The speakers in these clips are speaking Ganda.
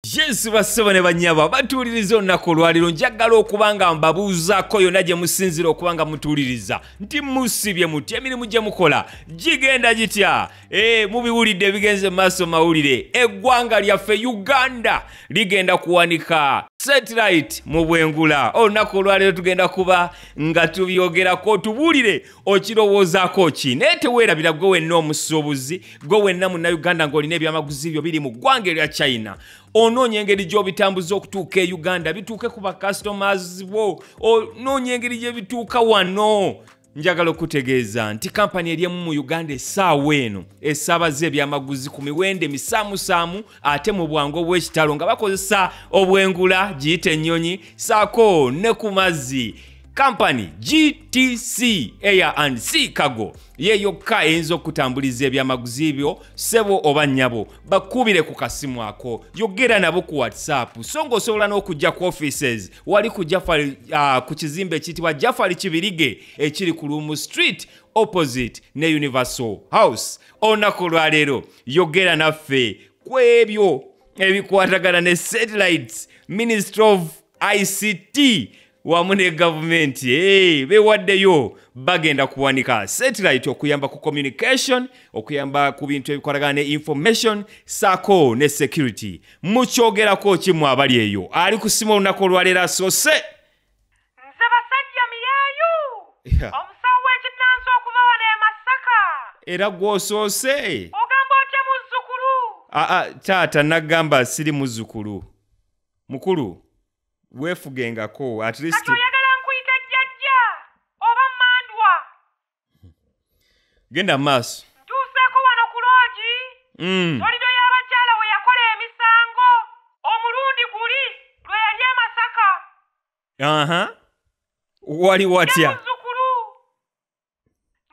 Yesu bassebo ne bannyabo batuuliriza olunaku olwaleero, njagala okuba nga mbabuuzaako yonna gye musinziira okuba nga mutuuliriza nti musibye mutya, emirimu gye mukola gigenda gitya? Mubiwulidde ebigenze mu maaso mawulire. Eggwanga lyaffe Uganda ligenda kuwanika satellite mu bwengula. Olunaku olwaleero tugenda kuba nga tubyogerako, tubuulire okirowoozaako ki. Naye teweerabira gwe wenna omusuubuzi, gwe wenna munnayuganda ng'olina ebyamaguzi byo biri mu ggwanga erya China, onoonya engeri gy'obitambuza okutuuka e Uganda bituuke ku bakasitomazi bo, onoonya engeri gye bituuka wano. Njagala okutegeeza nti kampani eri emu mu Uganda essaawa eno esaabaza ebyamaguzi ku miwendo emisaamusaamu ate mu bwangu obw'ekitalo nga bakozesa obwengula, giyite ennyonyi, saako ne ku mazzi. Kampani GTC Air and Sea Cargo ye yokka eyinza okutambuliza ebyamaguzi byo, ssebo oba nnyabo. Bakubire ku kasimu ako, yogera nabo ku WhatsApp, so ng'osobola n'okujja ku offices wali ku Jafari, ku kizimbe ekiyitibwa Jafari Kibirige ekiri ku Lumu Street opposite ne Universal House. Olunaku olwaleero yogera naffe ku ebyo ebikwatagana ne satellites, Ministry of ICT wamu ne gavumenti bewaddeyo bagenda kuwanika satellite okuyamba ku communication, okuyamba ku bintu ebikwatagana ne information saako ne security. Mukyogerako ki mwe abali eyo? Ali kusima olunaku olwaleero asoose. Nze basajja miyaayu, omusawo w'ekinnansi okuva wano e Masaka. Era gw'osoose. Ogamba otya muzzukulu? Aa taata, nagamba siri muzzukulu, mukulu weefugengako at least. Kati oyagala nkuyite jjajja oba mmandwa? Genda maaso. Ntuuseeko wano ku loogi. Solido y'abakyala we yakola emisango omulundi guli lwe yali e Masaka. Wali watya? Muzzukulu,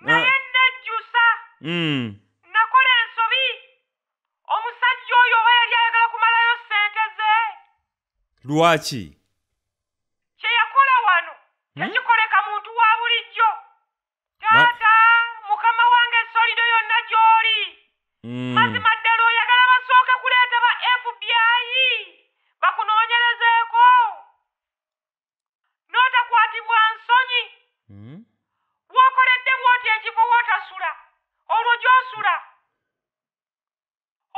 naye nejjusa. Nakola ensobi. Omusajja oyo oba yali ayagala kumalayo ssente ze. Lwaki? Kye yakola wano tekikoleka muntu wa bulijjo. Taata, mukama wange Solido yonna gy'oli. Mazima ddala oyagala basooke kuleeta ba FBI bakunoonyerezeeko, n'otakwatibwa nsonyi. W'okoledde bw'oti ekifo w'otasula, olwo gy'osula.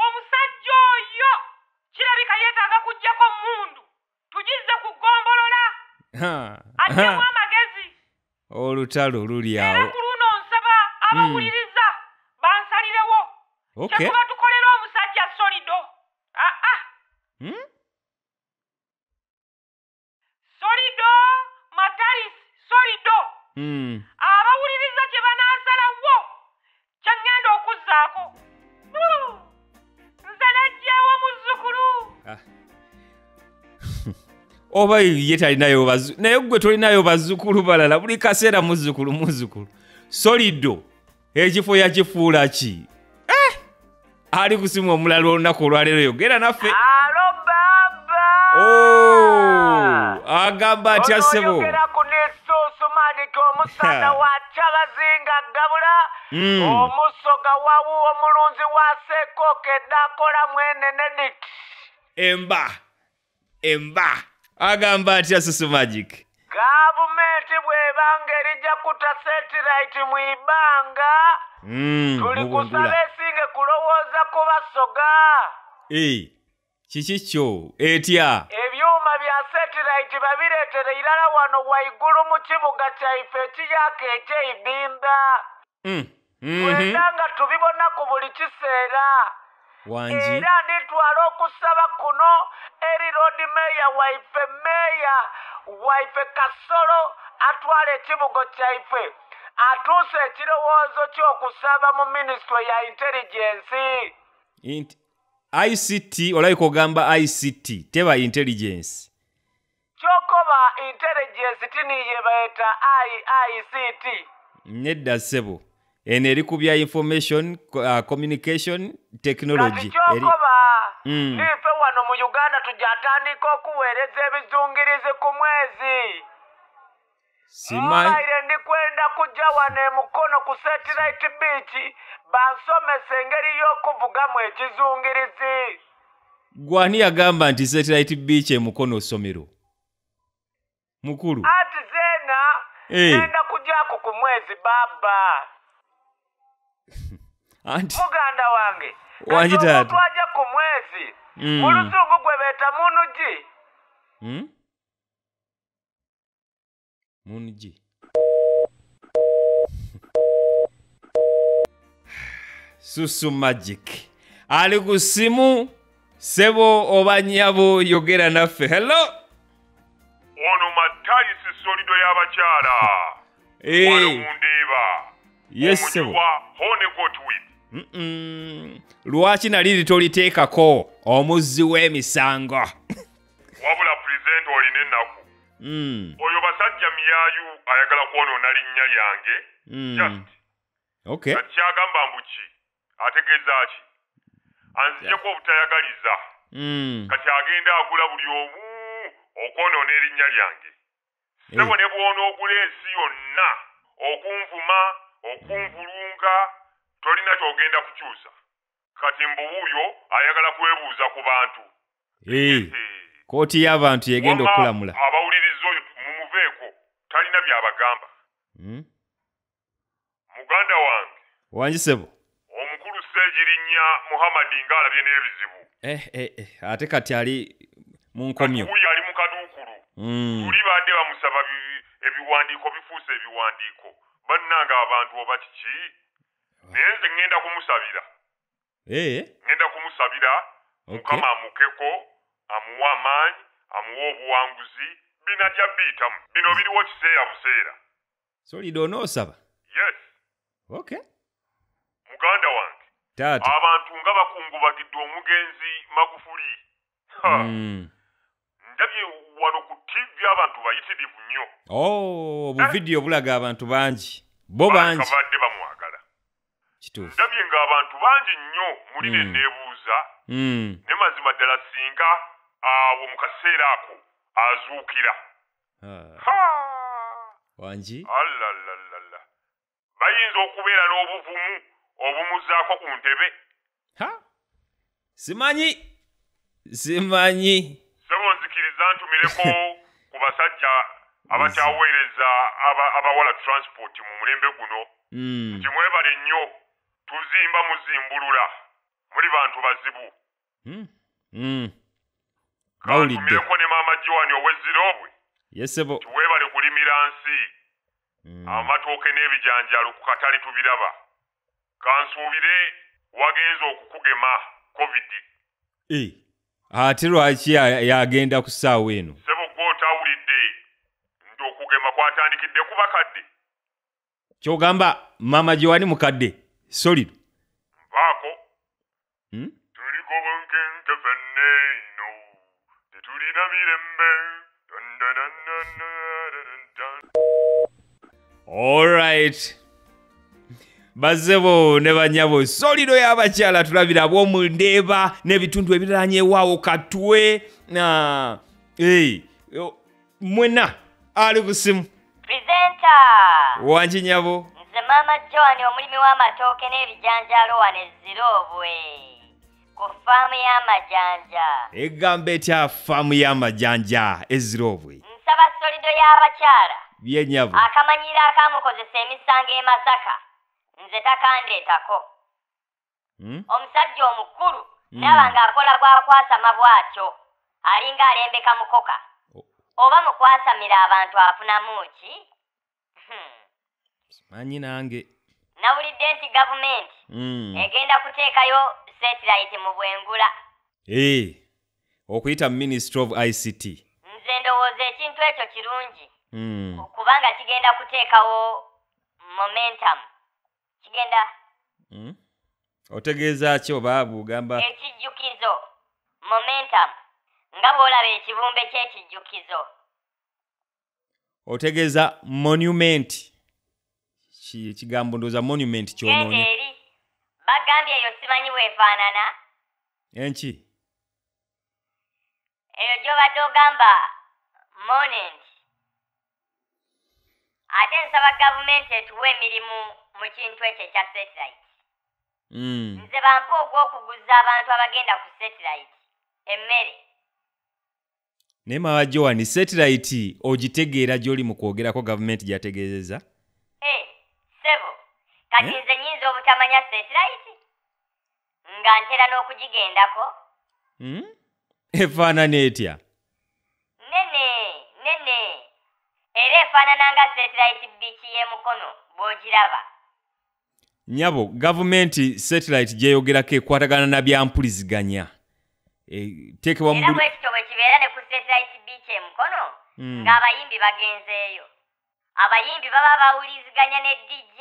Omusajja oyo kirabika yeetaaga kuggyako mmundu tugizze ku ggombolola, aggyemu amagezi. Olutalo luli Era awo. ku luno nsaba abawuliriza bansalirewo. Kyekuba tukolera omusajja Solido. Aa. Solido Mataris Solido. Abawuliriza kye banaasalawo kye ŋŋenda okuzzaako. Nze naggyewo muzzukulu. Oba ye talinayo naye ggwe tolinayo bazzukulu balala, buli kaseera muzzukulu muzzukulu. Solido ekifo yakifuula ki? Ali kusimu omulala olunaku olwaleero, yogera naffe. Alo baba. Oh, agamba atya ssebo? Oyogera ku Nisuusu Magic, omusana wa Kyabazinga Gabula, omusoga wawu omulunzi wa Ssekkooka eddakola mwene Nedit. Emba emba. Agamba atya Susu Magic? Gavumenti bw'ebanga erijja kutta satellite mu ibanga, tuli mu bwengula. kusaba esinge kulowooza ku Basoga. Kiki kyo etya? Ebyuma bya satellite babireetere irala wano waigulu mu kibuga kyaife ekiyaka eky'eibinda. Twenda nga tubibona ku buli kiseera. Wangi. Era nditwala okusaba kuno eri Lord Mayor waife, Mayor waife Kasolo atwala ekibugo kyaife, atuuse ekirowoozo ky'okusaba mu Ministry ya Intelligence. ICT, olabika ogamba ICT, teba intelligence. Kyokoba intelligence tiniye bayita IICT. Nedda ssebo, eno eri ku bya information, communication technology. Kati kyokoba, nife wano mu Uganda tujatandika okuweereza ebizungirizi ku mwezi. Mbaire ndikwenda kujja wano e Mukono ku Satellite Beach bansomesa engeri y'okuvugamu ekizungirizi. Gwani yagamba nti Satellite Beach e Mukono ssomero? Mukulu. Ati zena nenda kujako ku mwezi baba. Anti muganda wange. Wangi taata. Twaja ku mwezi. Mu luzungu gwe beeta munugi. Munugi. Susu Magic. Ali ku simu sebo oba nnyabo yogera naffe. Hello. Ono Matayisi Solido y'abakyala. Wano mu Ndeeba. Yes sebo. Lwaki nali toliteekako omuzzi w'emisango? Wabula pulezidenti olina ennaku. Oyo basajja miyaayu ayagala kwonoona linnya lyange. Just. Okay. Kati kyagamba mbu ki? Ategeeza ki? Anzijjeko obutayagaliza. Kati agenda agula buli omu okwonoona erinnya lyange. Ssebo ne bw'onoogula ensi yonna okunvuma, okunvulunga, tolina ky'ogenda kukyusa. Kati mbu wuuyo ayagala kwebuuza ku bantu. Kooti y'abantu yegenda okulamula. Abawuliriza oyo mumuveeko, talina by'abagamba. Muganda wange. Wangi ssebo. Omukulu Ssegirinnya Muhammad ng'alabye n'ebizibu. Ate kati ali mu nkomyo. Wuuyo ali mu kaduukulu. Tuli badde bamusaba ebiwandiiko bifuuse ebiwandiiko. Bannange abantu oba kiki? Naye nze ŋŋenda kumusabira. Ŋŋenda kumusabira. Mukama amukeko, amuwe amaanyi, amuwe obuwanguzi. Binajja biyitamu. Bino biriwo kiseera buseera. Solido onoosaba? Yes. Okay. Muganda wange. Taata. Abantu nga bakungubagidde omugenzi Magufuli. Ndabye wano ku TV abantu bayitirivu nnyo. Oh, obuvidiyo bulaga abantu bangi. Bo bangi. Babadde bamwagala. Kituufu. Ndabye ng'abantu bangi nnyo muli ne neebuuza. Ne mazima ddala singa awo mu kaseera ako azuukira. Wangi? Allalalala. Bayinza okubeera n'obuvumu obumuzaako ku ntebe. Simanyi. Simanyi. Ssebo nzikiriza ntumireko ku basajja abakyaweereza abawala transport mu mulembe guno. Nti mwebale nnyo, tuzimba muzimbulula. Muli bantu bazibu. Bawulidde. Kantumireko ne Maama Joan ow'e Zirobwe. Yes ssebo. Tiweebale kulimira nsi. Amatooke n'ebijanjaalo ku katale tubiraba. Kansuubire wagenze okukugema COVID. Ate lwaki yagenda ku ssaawa eno? Ssebo gw'otawulidde nti okugema kwatandikidde ku bakadde. Ky'ogamba Maama Joan mukadde Solido? Mpaako. Tuliko bunkenke ffenna eno, tetulina mirembe. Alright. Bazzebo ne bannyabo, Solido y'abakyala tulabira ab'omu Ndeeba n'ebitundu ebiriraanyeewaawo Katwe na mwenna ali ku ssimu. Presenter. Wangi nnyabo. Nze Maama Joan omulimi w'amatooke n'ebijanjaalo wano e Zirobwe ku faamu y'amajanja. Egamba etya faamu y'amajanja e Zirobwe? Nsaba Solido y'abakyala. Bye nnyabo. Akamanyiiro akamukozesa emisango e Masaka nze takandeetako. Omusajja omukulu n'aba ng'akola gwakwasama bw'atyo alinga alembeka mukoka. Oba mukwasamira abantu afunamu ki? Simanyi nange. Nawulidde nti gavumenti egenda kuteekayo satellite mu Bwengula. Okuyita Ministry of ICT. Nze ndowooza ekintu ekyo kirungi. Kubanga kigenda kuteekawo momentum. Kigenda Otegeeza ki oba bw'ogamba? Ekijjukizo momentum nga bw'olaba ekibumbe ky'ekijjukizo. Otegeeza monument. Ekigambo ndowooza monument ky'onoonya. Genda eri. Bagambye eyo simanyi bw'efaanana. Enki? Eyo gy'obadde ogamba monument. Ate nsaba gavumenti etuwe emirimu mu kintu ekyo ekya satellite. Nze bampa ogw'okuguza abantu abagenda ku satellite. Emmere. Naye Mama Joan, satellite ogitegeera gy'oli mu kwogerako gavumenti gy'ategeezezza? Ssebo, kati nze nnyinza obutamanya satellite? Nga ntera n'okugigendako? Efaanana etya? Nene, nene. Era efaanana nga satellite beach y'e Mukono bw'ogiraba. Nnyabo, gavumenti satellite gy'eyogerako ekwatagana na byampuliziganya. Teekebwa mu Era bwe kityo bwe kibeera ne ku satellite beach e Mukono, ng'abayimbi bagenzeeyo. Abayimbi baba bawuliziganya ne DJ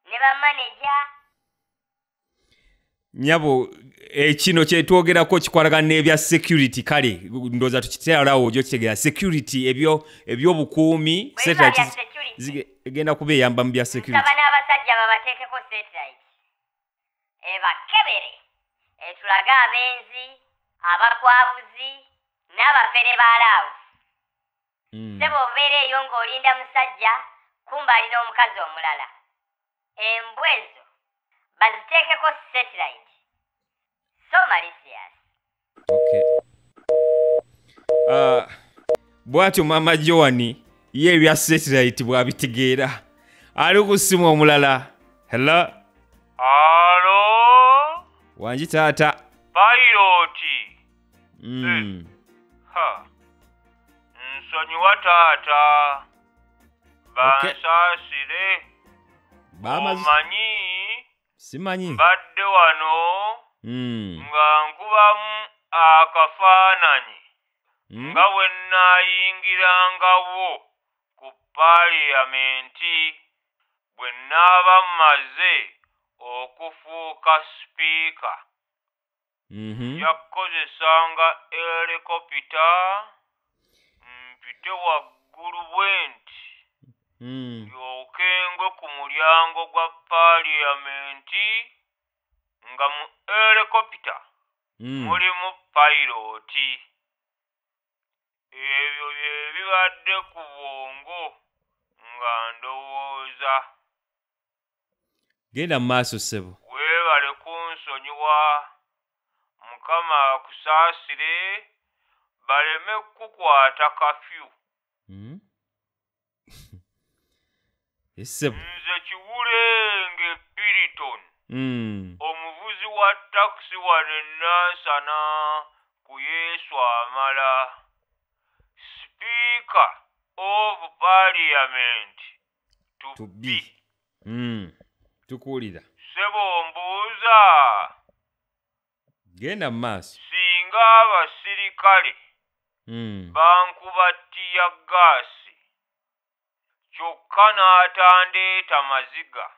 ne bamaneja. Nnyabo, kino kye twogerako kikwatagana n'ebya security. Kale ndowooza tukiteerawo ojja okitegeera security, ebyobukuumi. Bwe biba bya Satellite security, egenda kuba eyamba mu bya security. Nsaba n'abasajja babateekeko satellite ebakebere, etulage abenzi, abakwabuzi n'abafere ba love. Ssebo, obeera eyo ng'olinda musajja, kumba alina omukazi omulala. Embwa ezo baziteekeko satellite. So malicious. Okay. Bw'atyo Mama Joan ye ebya satellite bw'abitegeera. Ali ku ssimu omulala. Hello? Alo? Wangi taata? Pilot. Ha. Nsonyiwa taata. Bansaasire. Omanyi Simanyi. mbadde wano nga nkubamu akafaananyi nga bwe nnaayingirangawo ku paaliyamenti bwe nnaaba mmaze okufuuka sipiika. Nja kukozesanga helikopita mpite waggulu bwe nti ndyoke ngwe ku mulyango gwa paaliyamenti nga mu helikopita mulimu pilot. Ebyo bye bibadde ku bwongo nga ndowooza. Genda mu maaso, ssebo. Weebale kunsonyiwa. Mukama akusaasire baleme kukukwata kafyu. Ssebo. Nze Kiwulenge Piriton, omuvuzi wa takisi wano e Nansana ku Yesu Amala. Speaker of Parliament to To be. be. Tukuwulira. Ssebo, mbuuza, Genda mu maaso. singa abasirikale bankuba teargas kyokka n'atandeeta maziga,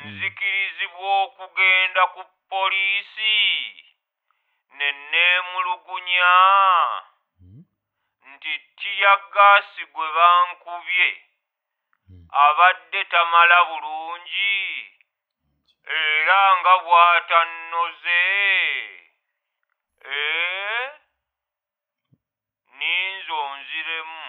nzikirizibwa okugenda ku poliisi ne neemulugunya nti teargas gwe bankubye abadde tamala bulungi era nga bw'atannoze? Ee, ninze onziremu.